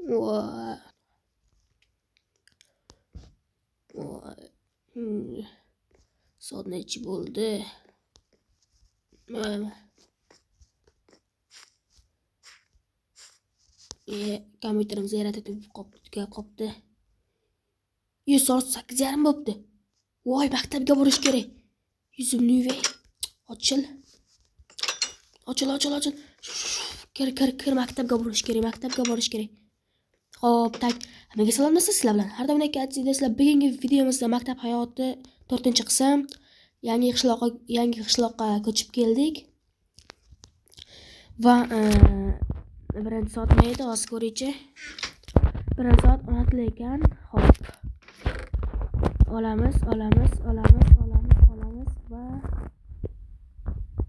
Voy. Soat nechi bo'ldi? Kompyuterim zaryadi tugab qopti. Soat 8:30 bo'pti. Voy, maktabga borish kerak. Yuzimni yuvay. Ochil. Ochil, ochil, ochil. Kir, kir, kir, maktabga borish kerak, maktabga borish kerak. Xo'p, tak. Hammaga salom do'stlar, sizlar bilan har doimdagi do'stlar, bugungi videomizda maktab hayoti 4-qism. Yangi qishloqqa ko'chib keldik. Va birinchi soat nima edi? Hozir ko'raychi. Birinchi soat ona tili ekan. Xo'p. Olamiz, olamiz, olamiz, olamiz, olamiz va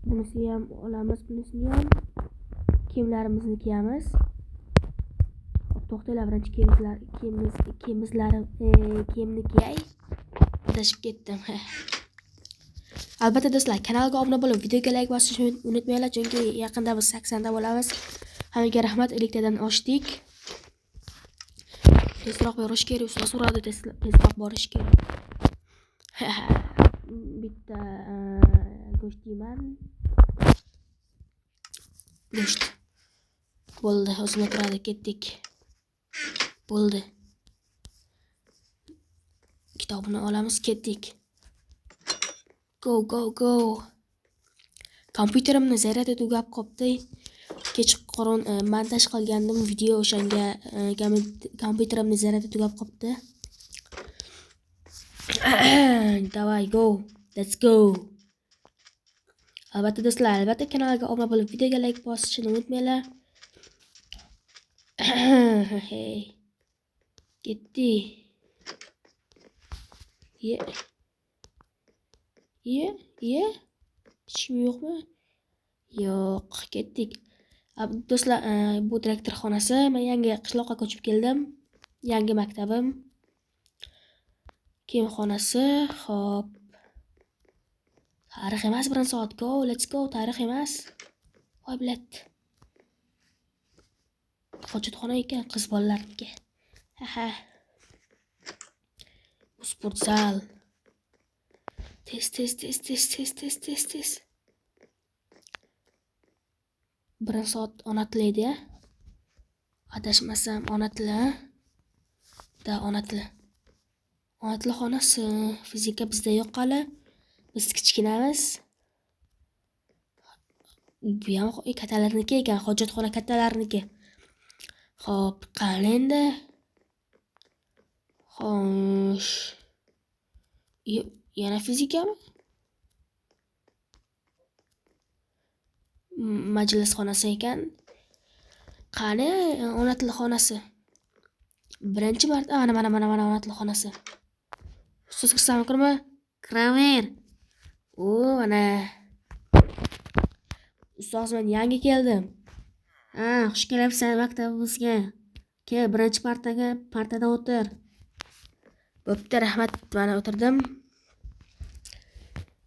bunisini ham olamiz, bunisini ham. Kiyimlarimizni kiyamiz. Xo'p, to'xtanglar, birinchi kiyimni kiyay. Adashib ketdim. Albatta do'stlar, kanalga obuna bo'lib, videoga like bosishni unutmanglar, chunki yaqinda biz 80 ta bo'lamiz. Hammaga rahmat, 50tadan oshdik. Tezroq borish kerak, ustoz uradi, tezroq borish kerak. Bitta go'sht yeyman. Go'sht. Bo'ldi, o'zini turadi, ketdik. Bo'ldi. Kitobini olamiz, ketdik. Go, go, go. Kompyuterimni zaryadi tugab qopti. Kechqurun montaj qilgandim video, o'shanga kompyuterimni zaryadi tugab qopti. Давай, go. Let's go. Albatta do'stlar, albatta kanalga obuna bo'lib, videoga like bosishni unutmanglar. Hey. Ketdik. Ye. Ye, ye. Hech kim yo'qmi? Yo'q, ketdik. Do'stlar, bu direktor xonasi. Men yangi qishloqqa ko'chib keldim. Yangi maktabim. Kiyim xonasi. Xo'p. Tarix emas birinchi soat. Go, let's go. Tarix emas. Voy, bilat. Hojatxona ekan qiz bolalarniki. Ha. Bu sport zal. Tez, tez, tez, tez, tez, tez, tez, tez. Birinchi soat ona tili edi-ya. Adashmasam ona tili. Da, ona tili. Ona tili xonasi. Fizika bizda yo'q hali. Biz kichkinamiz. Bu ham kattalarniki ekan, hojatxona kattalarniki. Xo'p, qani endi? Xo'sh. Yana fizikami? Majlis xonasi ekan. Qani ona tili xonasi? Birinchi marta ana mana mana mana ona tili xonasi. Ustoz kirsam mumkinmi? Kiraver. O, mana. Ustoz, men yangi keldim. Ha, xush kelibsan maktabimizga. Kel, birinchi partada o'tir. Bo'pti, rahmat. Mana o'tirdim.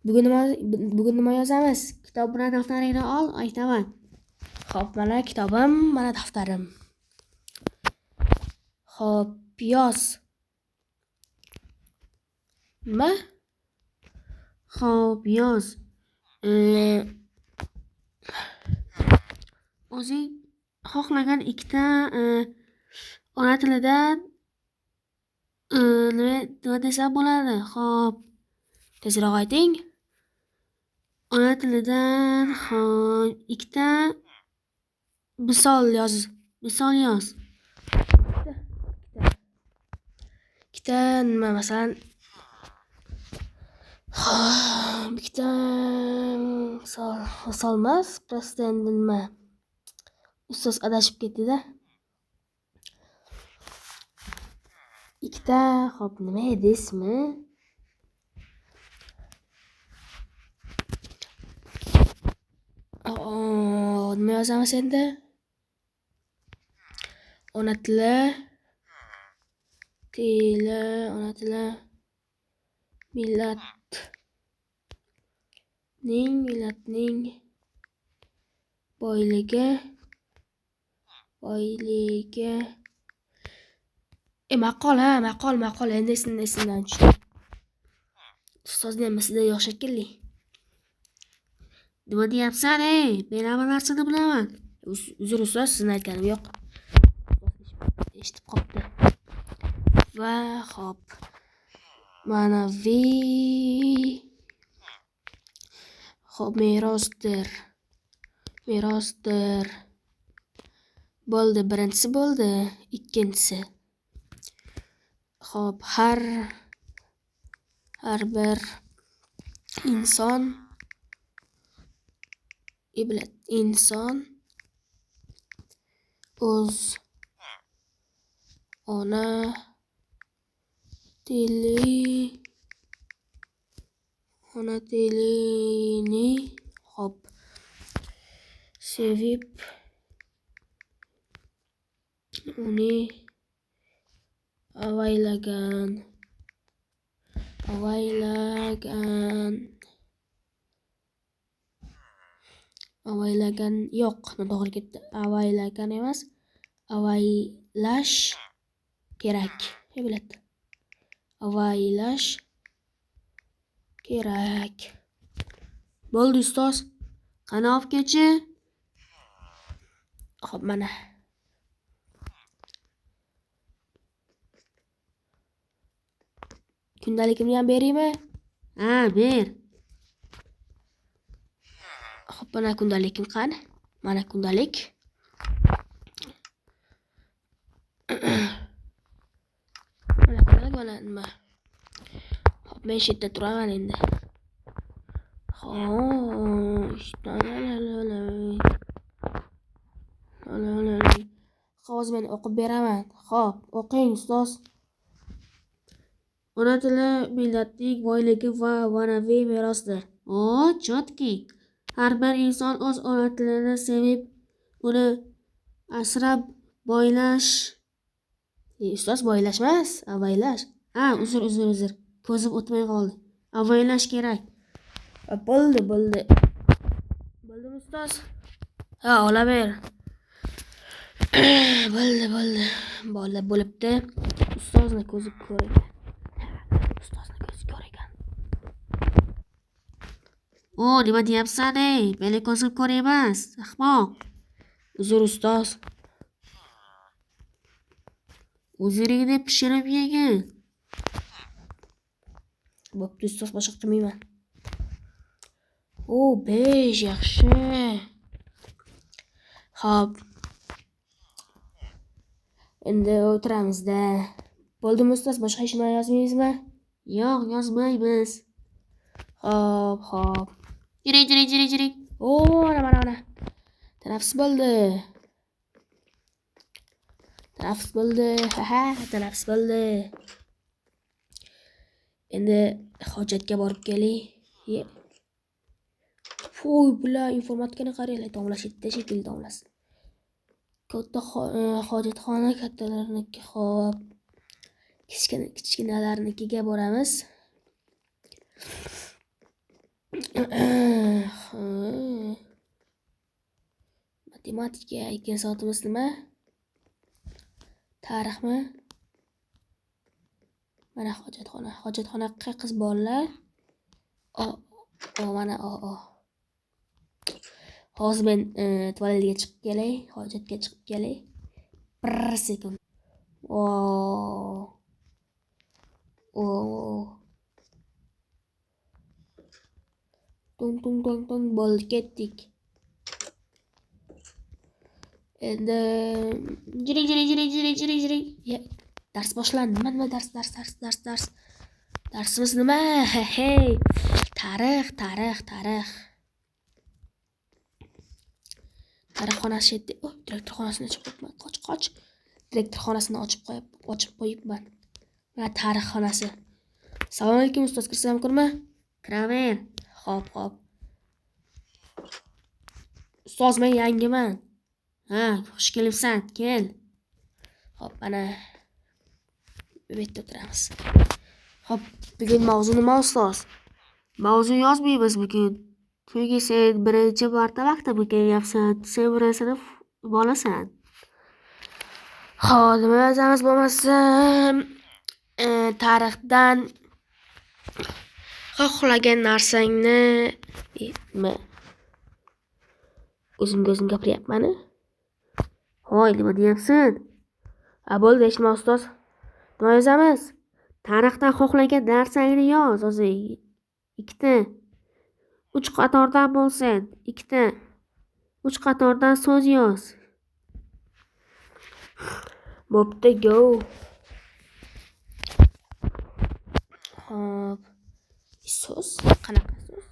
Bugun nima yozamiz? Kitob bilan daftaringni ol, aytaman. Xo'p, mana kitobim, mana daftarim. Xo'p, yoz. Nima? Xo'p, yoz. O'zing xohlagan ikkita ona tilidan nima desam bo'ladi? Xo'p, tezroq ayting. Ona tilidan xo'p, ikkita misol yoz. Misol yoz. Ikkita nima masalan? Xo'p, ikkita misol emas, просто endi nima? Ustoz adashib ketdi-da. Ikkita, xo'p, nima edi ismi? Nima yozamiz endi? Ona tili, ona tili, millatning boyligi, boyligi Maqol, ha, maqol, maqol. Endi esimdan tushdi. Ustozni ham sizda yo'q shekilli. Nima deyapsan, ey? Men hamma narsani bilaman. Uzr ustoz, sizni aytganim yo'q. Eshitib qopti. Va hop. Ma'naviy hop merosdir. Merosdir. Bo'ldi, birinchisi bo'ldi, ikkinchisi. Xo'p, har bir inson inson o'z ona tilini hop sevib uni avaylagan yo'q, noto'g'ri ketdi. Avaylagan emas, avaylash kerak. Avaylash kerak. Bo'ldi ustoz. Qani olib kelchi? Xo'p, mana. Kundaligimni ham beraymi? Ha, ber. Xo'p, mana kundalikim qani? Mana kundalik. Mana kundalik, mana nima? Xo'p, men shu yerda turaman endi. Xo'sh. Hozir men o'qib beraman. Xo'p, o'qing ustoz. Ona tili millatning boyligi va ma'naviy merosdir. O, chotki. Har bir inson o'z ona tilini sevib, uni asrab boylash. Ustoz, boylash emas, avaylash. Ha, uzr. Ko'zim o'tmay qoldi. Avaylash kerak. Bo'ldi. Bo'ldimi ustoz? Ha, olaver. Bo'ldi. Bola bo'libdi. Ustozni ko'zi ko'r ekan. Ustozni ko'zi ko'r ekan. O, nima deyapsan, ey? Meni ko'zim ko'r emas, ahmoq. Uzr ustoz. O'zingni pishirib yegin. Bo'pti ustoz, boshqa qilmayman. O, 5 yaxshi. Xo'p. Endi o'tiramizda. Bo'ldimi ustoz, boshqa hech nima yozmaymizmi? Yo'q, yozmaymiz. Xo'p. Jiring. O, mana. Tanaffus bo'ldi. Tanaffus bo'ldi. Ha, tanaffus bo'ldi. Endi hojatga borib kelay. Voy, bular informatikani qaranglar, domlash yerda shekilli domlasi. Katta hojatxona kattalarniki, xo'p. Kichkinalarnikiga boramiz. Matematika ikkinchi soatimiz nima? Tarixmi? Mana hojatxona. Hojatxona qiz bolalar. O, mana o. Hozir men tualetga chiqib kelay, hojatga chiqib kelay. Bir sekund. O. Tung tung tung tung, bo'ldi, ketdik. Endi jiring. Dars boshlandi. Nima dars. Darsimiz nima? Hey. Tarix. Tarix xonasi yerda. Oh, direktor xonasini ochib qo'yibman. Qoch. Direktor xonasini ochib qo'yibman. Mana tarix xonasi. Assalomu alaykum ustoz, kirsam mumkinmi? Kiraver. Xo'p. Ustoz, men yangiman. Ha, xush kelibsan, kel. Xo'p, mana bu yerda o'tiramiz. Xo'p, bugun mavzu nima ustoz? Mavzu yozmaymiz bugun. Chunki sen birinchi marta maktabga kelyapsan. Sen birinchi sinf bolasan. Xo'p, nima yozamiz bo'lmasam, tarixdan xohlagan narsangni nima? O'zimga o'zim gapiryapman. Hoy, nima deyapsan? A bo'ldi, eshitma ustoz. Nima yozamiz? Tarixdan xohlagan narsangni yoz o'zing. Ikkita. 3 qatordan bo'lsin. Ikkita. 3 qatordan so'z yoz. Bo'pti, go. Xo'p. So'z qanaqa so'z?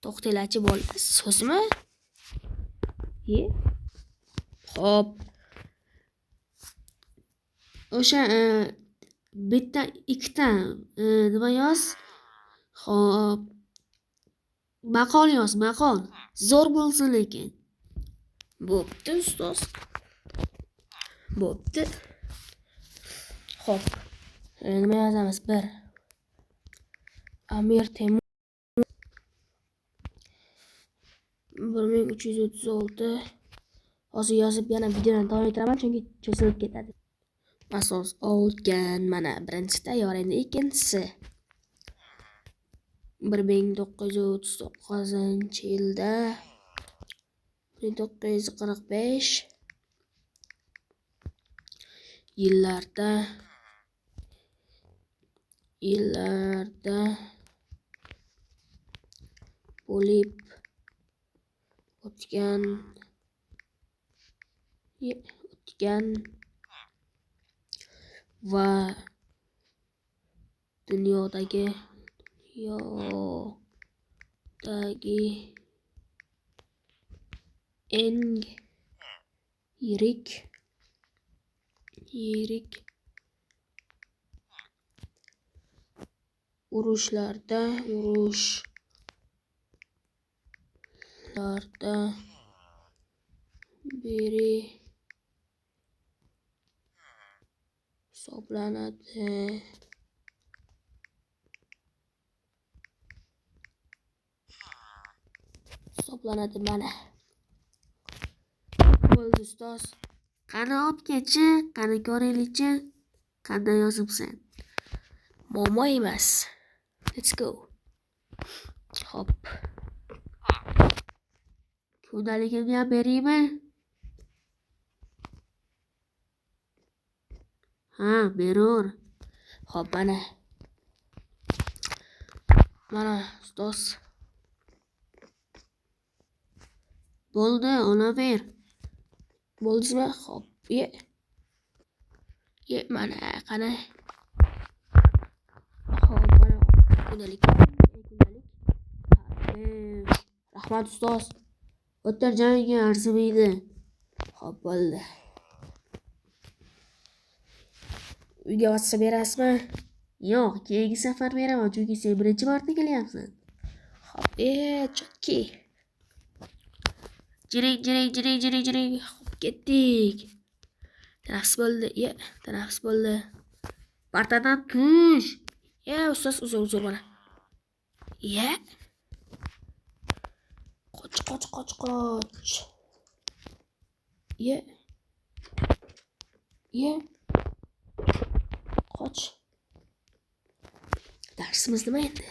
To'xtanglarchi bo'ldi. So'zmi? Ye. Xo'p. O'sha bitta, ikkita nima yoz? Xo'p. Maqol yoz, maqol. Zo'r bo'lsin lekin. Bo'pti, ustoz. Bo'pti. Xo'p. Nima yozamiz? 1. Amir Temur 1336. Hozir yozib yana videoni davom ettiraman, chunki cho'zilib ketadi. Asos olgan mana birinchisi tayyor, endi ikkinchisi. 1939-yilda 1945 yillarda bo'lib o'tgan va dunyodagi eng yirik urushlarda biri hisoblanadi. Mana. Bo'ldi ustoz. Qani olib kelchi, qani ko'raylikchi, qanday yozibsan? Muammo emas. Let's go. Xo'p. Kundaligimni ham beraymi? Ha, berur. Xo'p, mana. Mana ustoz. Bo'ldi, olaver. Bo'ldizmi? Xo'p, ye. Ye, mana qani. Xo'p, mana kundalik. Kundalik. Rahmat ustoz. O'tir joyingga, arzimaydi. Xo'p, bo'ldi. Uyga WhatsApp berasizmi? Yo'q, keyingi safar beraman, chunki sen birinchi marta kelyapsan. Xo'p, chotki. Jiring, jiring, jiring, jiring, jiring. Xo'p, ketdik. Tanaffus bo'ldi. Ye, tanaffus bo'ldi. Partadan tush. Ye, ustoz, uzr mana. Ye. Qoch, qoch, qoch, qoch. Ye. Ye. Qoch. Darsimiz nima endi?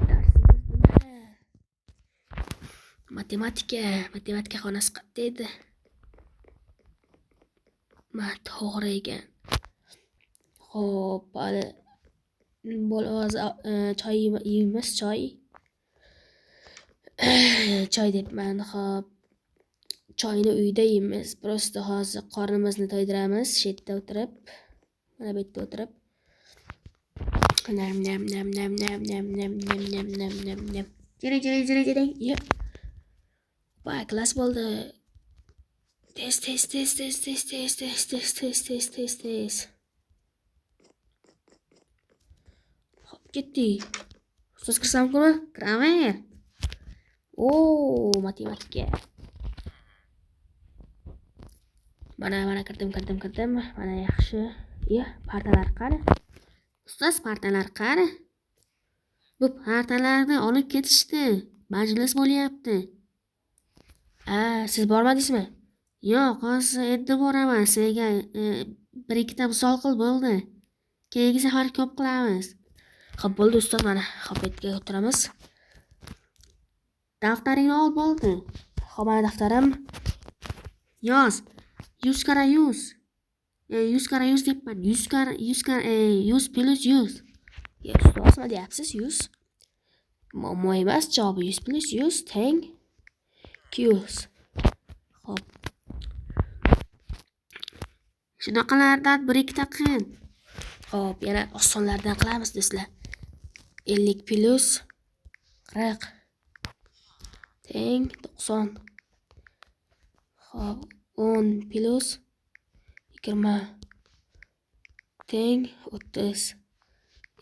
Darsimiz nima? Matematika, matematika xonasi qayerda edi? Ma to'g'ri ekan. Xo'p, hali hozir choy yeymiz, choy. Choy debman, xo'p. Choyni uyda yeymiz. Prosta hozir qornimizni to'ydiramiz, shu yerda o'tirib. Mana bu yerda o'tirib. Nam nam nam nam nam nam nam nam nam nam nam nam. Jiring, jiring, jiring, jiring. Yep. Va, klass bo'ldi. Tez, tez, tez, tez, tez, tez, tez, tez, tez, tez, tez, tez. Xo'p, ketdik. Ustoz kirsam mumkinmi? Kiraver. O, matematika. Mana, mana kirdim, kirdim, kirdim. Mana yaxshi. Ye, partalar qani? Ustoz, partalar qani? Bu partalarni olib ketishdi. Majlis bo'lyapti. A, siz bormadingizmi? Yo'q, hozir endi boraman. Senga bir ikkita misol qil bo'ldi. Keyingi safar ko'p qilamiz. Xo'p, bo'ldi ustoz, mana. Xo'p, yerga o'tiramiz. Daftaringni ol bo'ldi. Xo'p, mana daftarim. Yoz. 100 karra 100. 100 karra 100 deyapman. 100 karra 100 karra 100 plus 100. Ya ustoz, nima deyapsiz? 100. Muammo emas, javobi 100 plus 100 teng 200. Xo'p, Shunaqalardan bir ikkita qil. Xo'p, yana osonlardan qilamiz do'stlar. 50 plus 40 teng 90. Xo'p, 10 plus 20 teng 30.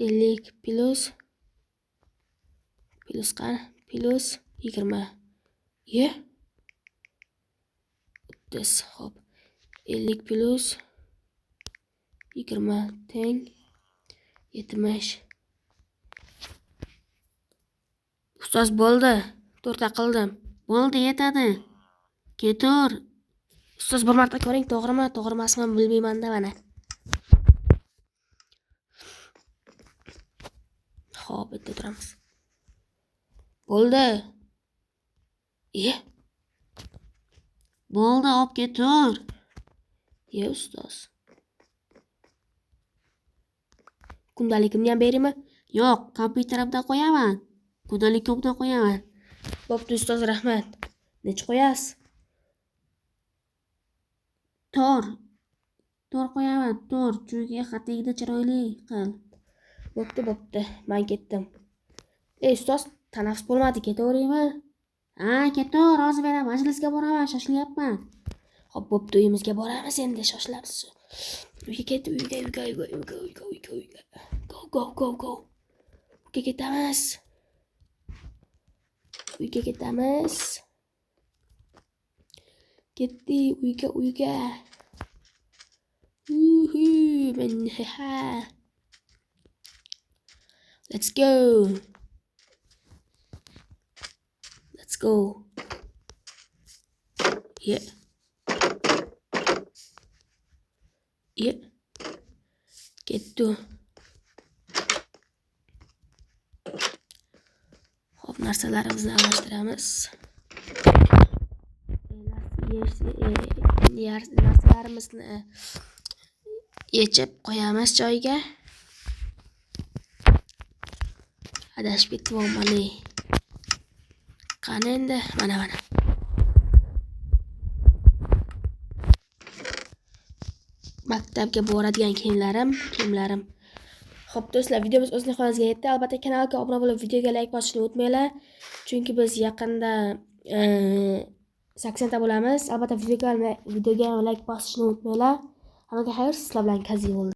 50 plus plus qani? Plus 20. Ye? 30. Xo'p. 50 plus 20 teng 70. Ustoz bo'ldi. 4 ta qildim. Bo'ldi, yetadi. Ketur. Ustoz bir marta ko'ring, to'g'rimi, to'g'ri emasmi bilmayman-da mana. Xo'p, bitta turamiz. Bo'ldi. Bo'ldi, olib ketur. Ye ustoz. Kundaligimni ham beraymi? Yo'q, kompyuterimda qo'yaman. Kundaligimda qo'yaman. Bo'pti ustoz, rahmat. Necha qo'yasiz? 4. 4 qo'yaman, 4. Chunki xatingni chiroyli qil. Bo'pti, bo'pti. Men ketdim. Ey ustoz, tanaffus bo'lmadi, ketaveraymi? Ha, ketaver, hozir men majlisga boraman, shoshilyapman. Xo'p, bo'pti, uyimizga boramiz endi, shoshilamiz. Uyga ketdik, uyga, uyga, uyga, uyga, uyga, uyga, uyga. Go, go, go, go. Uyga ketamiz. Uyga ketamiz. Ketdik uyga, uyga. Uhu, men ha. Let's go. Let's go. Yeah. Yeah. Ketdi. Xo'p, narsalarimizni almashtiramiz. Narsalarimizni yechib qo'yamiz joyiga. Adashib ketdim. Qani endi? Mana, mana. Maktabga boradigan kiyimlarim. Xo'p do'stlar, videomiz o'z nihoyasiga yetdi. Albatta kanalga obuna bo'lib, videoga like bosishni unutmanglar. Chunki biz yaqinda 80 ta bo'lamiz. Albatta videoga like bosishni unutmanglar. Hammaga xayr, sizlar bilan Kazi bo'ldi.